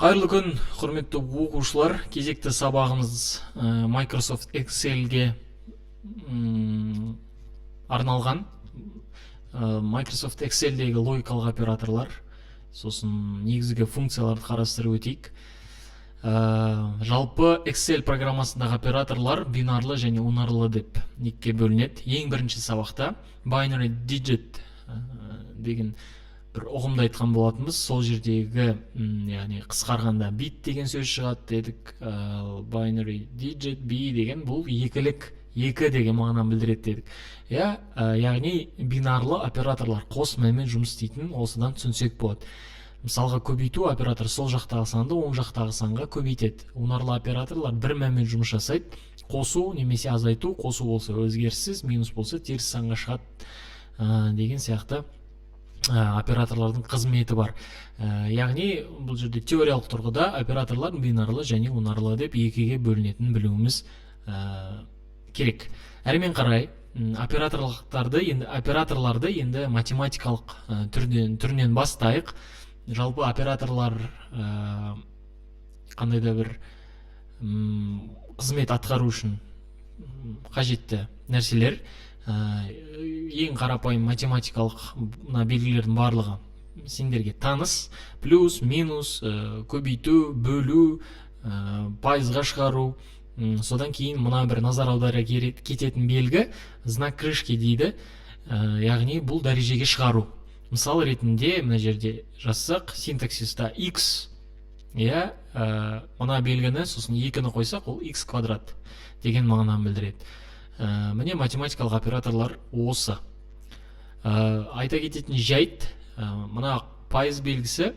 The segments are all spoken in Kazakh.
Қайырлы күн, құрметті оқушылар! Кезекті сабағымыз Microsoft Excelге арналған. Microsoft Excelдегі логикалық операторлар, сосын негізгі функцияларды қарастырып өтейік. Жалпы Excel программасындағы операторлар бинарлы және унарлы деп екіге бөлінеді. Ең бірінші сабақта binary digit деген бір ұғымды айтқан болатынбыз. Сол жердегі яғни қысқарғанда бит деген сөз шығады дедік. Binary digit, b деген бұл екілік, екі деген мағынаны білдіреді дедік, иә. Яғни бинарлы операторлар қос мәнмен жұмыс істейтінін осыдан түсінсек болады. Мысалға, көбейту операторы сол жақтағы санды оң жақтағы санға көбейтеді. Унарлы операторлар бір мәнмен жұмыс жасайды: қосу немесе азайту. Қосу болса өзгеріссіз, минус болса теріс санға шығады деген сияқты операторлардың қызметі бар. Яғни бұл жерде теориялық тұрғыда операторлар бинарлы және унарлы деп екіге бөлінетінін білуіміз керек. Әрмен қарай операторларды енді математикалық түрінен бастайық. Жалпы операторлар қандай да бір қызмет атқару үшін қажетті нәрселер. Ең қарапайым математикалық мына белгілердің барлығы сендерге таныс: плюс, минус, көбейту, бөлу, пайызға шығару. Содан кейін мына бір назар аудара кететін белгі, знак крышки дейді. Яғни бұл дәрежеге шығару. Мысал ретінде мына жерде жазсақ, синтаксиста x, иә, мына белгіні, сосын екіні қойсақ, ол x квадрат деген мағынаны білдіреді. Міне, математикалық операторлар осы. Айта кететін жайт, мына пайыз белгісі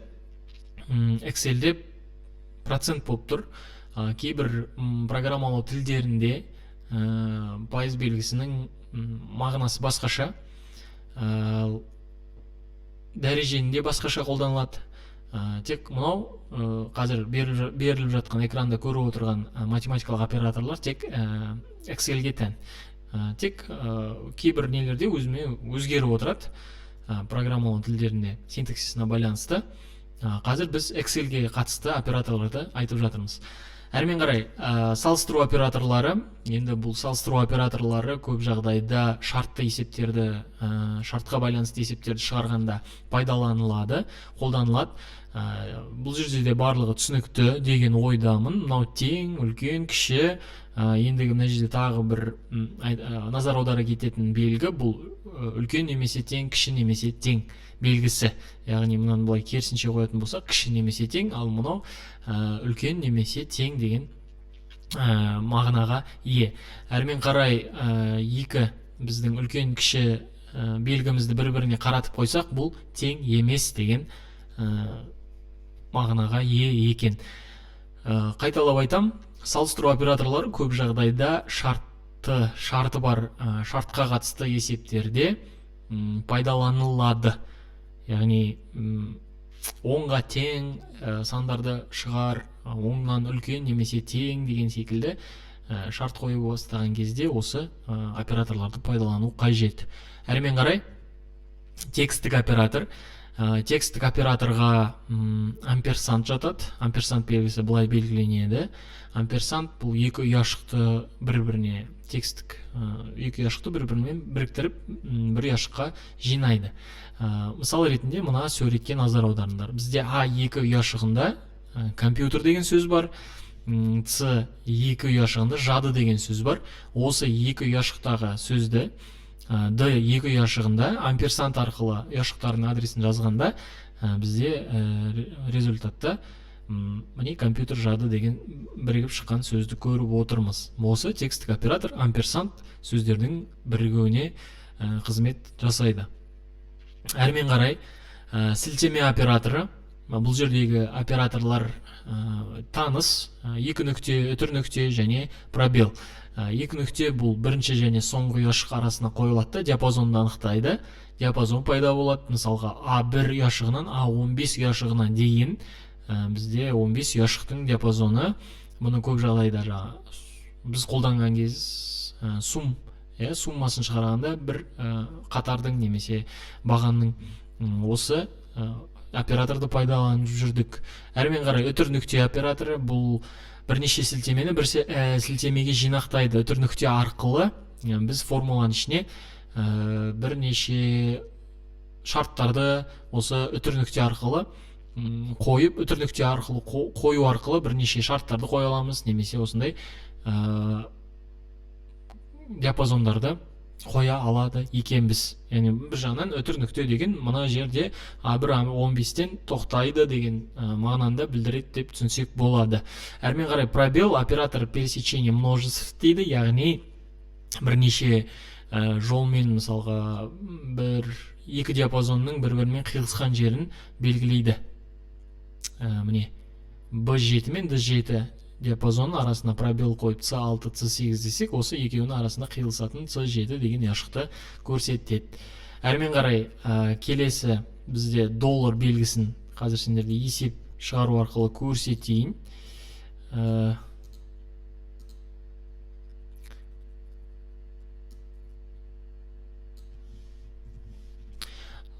Excelде процент болып тұр. Кейбір программалау тілдерінде пайыз белгісінің мағынасы басқаша, дәрежені де басқаша қолданылады. Тек мынау қазір беріліп жатқан, экранда көріп отырған математикалық операторлар тек Excelге тән. Тек кейбір нелерде өзіме өзгеріп отырады, программалау тілдерінде синтаксисіне байланысты. Қазір біз Excelге қатысты операторларды айтып жатырмыз. Әрмен қарай салыстыру операторлары. Енді бұл салыстыру операторлары көп жағдайда шартты есептерді, шартқа байланысты есептерді шығарғанда пайдаланылады, қолданылады. Бұл жерде де барлығы түсінікті деген ойдамын: мынау тең, үлкен, кіші. Ендігі мына жерде тағы бір назар аудара кететін белгі, бұл үлкен немесе тең, кіші немесе тең белгісі. Яғни мынаны былай керісінше қоятын болсақ, кіші немесе тең, ал мынау үлкен немесе тең деген мағынаға ие. Әрмен қарай екі біздің үлкен, кіші белгімізді бір біріне қаратып қойсақ, бұл тең емес деген мағынаға ие екен. Қайталап айтам, салыстыру операторлары көп жағдайда шарты бар, шартқа қатысты есептерде пайдаланылады. Яғни 10-ға тең сандарды шығар, 10-нан үлкен немесе тең деген секілді шарт қойып бастаған кезде осы операторларды пайдалану қажет. Әрмен қарай текстік оператор. Текстік операторға амперсанд жатады. Амперсанд белгісі былай белгіленеді. Амперсанд бұл екі ұяшықты бір біріне, текстік екі ұяшықты бір бірімен біріктіріп, бір ұяшыққа жинайды. Мысал ретінде мына суретке назар аударыңдар. Бізде а екі ұяшығында компьютер деген сөз бар, с екі ұяшығында жады деген сөз бар. Осы екі ұяшықтағы сөзді д екі ұяшығында амперсанд арқылы ұяшықтардың адресін жазғанда, бізде результатта міне, компьютер, жады деген бірігіп шыққан сөзді көріп отырмыз. Осы текстік оператор амперсанд сөздердің бірігуіне қызмет жасайды. Әрмен қарай сілтеме операторы. Бұл жердегі операторлар таныс: екі нүкте, үтір нүкте және пробел. Екі нүкте бұл бірінші және соңғы ұяшық арасына қойылады да, диапазонды анықтайды, диапазон пайда болады. Мысалға, А1 ұяшығынан А15 ұяшығына дейін, бізде 15 ұяшықтың диапазоны. Бұны көп жағдайда жаңа біз қолданған кез сум, иә, суммасын шығарғанда бір қатардың немесе бағанның осы операторды пайдаланып жүрдік. Әрмен қарай үтір нүкте операторы, бұл бірнеше сілтемені бір сілтемеге жинақтайды. Үтір нүкте арқылы біз формуланың ішіне бірнеше шарттарды осы үтір нүкте арқылы қойып, үтір нүкте арқылы қою арқылы бірнеше шарттарды қоя аламыз, немесе осындай диапазондарды қоя алады екенбіз. Яғни бір жағынан үтір нүкте деген мына жерде А1 А15-тен тоқтайды деген мағынаны да білдіреді деп түсінсек болады. Әрмен қарай пробел оператор пересечения множеств дейді, яғни бірнеше жолмен, мысалға, бір екі диапазонның бір-бірімен қиылысқан жерін белгілейді. Міне Б7 мен Д7 диапазонның арасына пробел қойып С6, С8 десек, осы екеуінің арасында қиылысатын С7 деген ұяшықты көрсетеді. Әрмен қарай келесі бізде доллар белгісін қазір сендерге есеп шығару арқылы көрсетейін.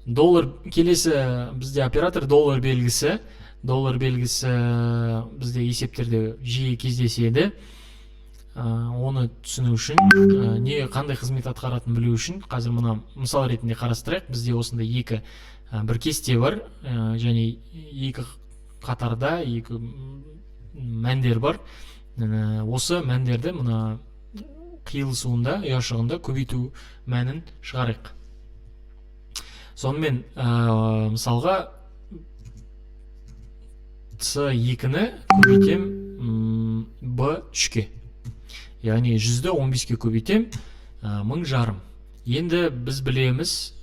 Доллар келесі бізде оператор доллар белгісі. Доллар белгісі бізде есептерде жиі кездеседі. Оны түсіну үшін, не қандай қызмет атқаратынын білу үшін қазір мына мысал ретінде қарастырайық. Бізде осындай екі бір кесте бар, және екі қатарда екі мәндер бар. Осы мәндерді мына қиылысуында, ұяшығында көбейту мәнін шығарайық. Сонымен, мысалға С2-ні көбейтем, Б3-ке. Яғни жүзді он беске көбейтем, мың жарым. Енді біз білеміз,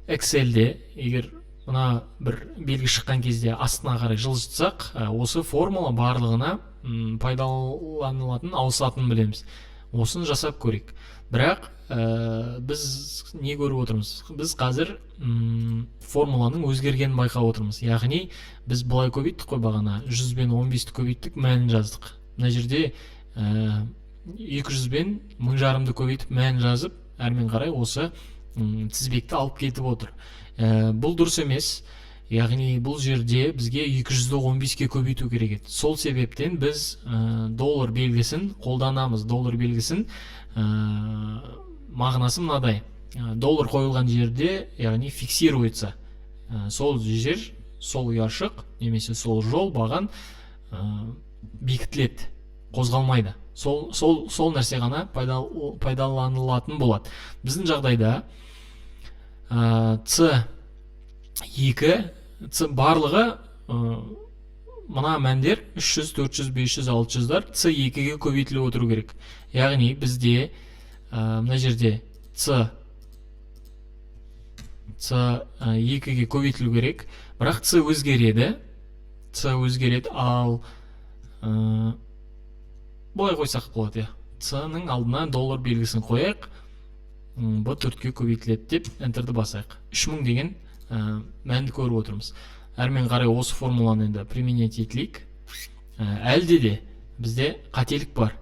Excel'де егер мына бір белгі шыққан кезде астына қарай жылжытсақ, осы формула барлығына, пайдаланылатын, ауысатынын білеміз. Осыны жасап көрейік. Бірақ, біз не көріп отырмыз? Біз қазір, формуланың өзгергенін байқап отырмыз. Яғни біз былай көбейттік қой бағана, жүз бен он бесті көбейттік, мәнін жаздық. Мына жерде, екі жүз бен мың жарымды көбейтіп мәнін жазып, әрмен қарай осы, тізбекті алып кетіп отыр. Бұл дұрыс емес. Яғни бұл жерде бізге екі жүзді он беске көбейту керек еді. Сол себептен біз, доллар белгісін қолданамыз. Доллар белгісін, мағынасы мынадай. Доллар қойылған жерде, яғни фиксируется. Сол жер, сол ұяшық немесе сол жол баған, бекітіледі, қозғалмайды. Сол нәрсе ғана пайдаланылатын болады. Біздің жағдайда, С екі, С барлығы, мына мәндер үш жүз, төрт жүз, бес жүз, алты жүздар С екіге көбейтіліп отыру керек. Яғни бізде, мына жерде С екіге көбейтілу керек, бірақ С өзгереді. С өзгереді, ал, былай қойсақ болады, иә. С-ның алдына доллар белгісін қояйық. Б төртке көбейтіледі деп энтерді басайық. Үш мың деген, мәнді көріп отырмыз. Әрмен қарай осы формуланы енді применять етілейік. Әлде де бізде қателік бар.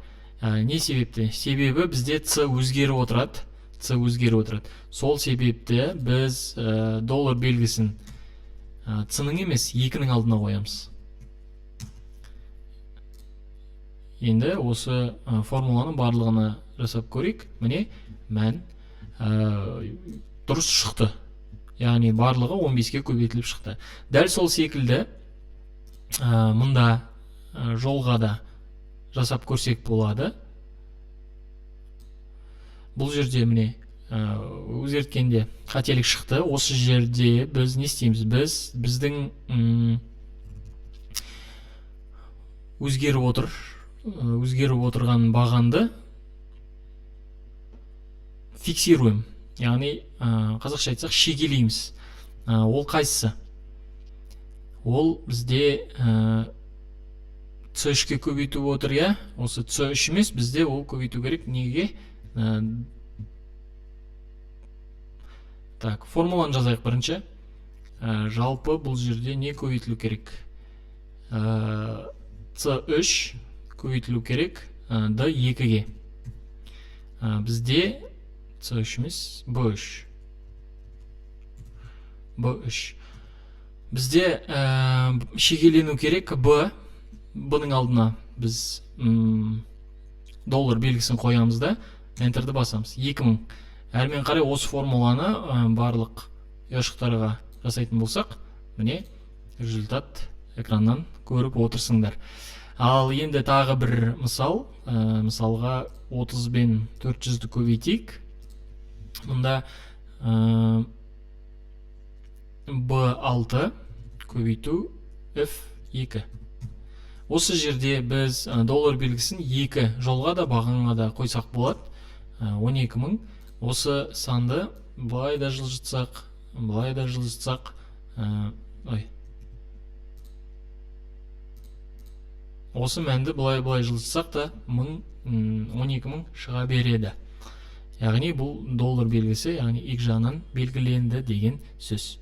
Не себепті? Себебі бізде С өзгеріп отырады. С өзгеріп отырады. Сол себепті біз, доллар белгісін, С-ның емес, екінің алдына қоямыз. Енді осы, формуланың барлығына жасап көрейік. Міне мән, дұрыс шықты. Яғни барлығы он беске көбейтіліп шықты. Дәл сол секілді, мында, жолға да жасап көрсек болады. Бұл жерде міне, өзгерткенде қателік шықты. Осы жерде біз не істейміз? Біздің, өзгеріп отырған бағанды фиксируем. Яғни, қазақша айтсақ, шегелейміз. Ол қайсысы? Ол бізде, С үшке көбейтіп отыр, иә? Осы С үш емес, бізде ол көбейту керек. Неге? Формуланы жазайық бірінші. Жалпы бұл жерде не көбейтілу керек? С үш көбейтілу керек, Д екіге. Бізде С үш емес, Б үш. B3. Бізде шегелену керек B. Бұның алдына біз доллар белгісін қоямыз да Enter'ді басамыз. 2000. Әрмен қарай осы формуланы барлық ұяшықтарға жасайтын болсақ, міне результат экраннан көріп отырсыңдар. Ал енді тағы бір мысал, мысалға 30 бен 400-ді көбейтейік. Мұнда B6 көбейту F2. Осы жерде біз доллар белгісін 2 жолға да бағанға да қойсақ болады. 12 000. Осы санды былай да жылжытсақ, былай да жылжытсақ, ой. Осы мәнді былай-былай жылжытсақ та 12 000 шыға береді. Яғни бұл доллар белгісі, яғни x жағынан белгіленді деген сөз.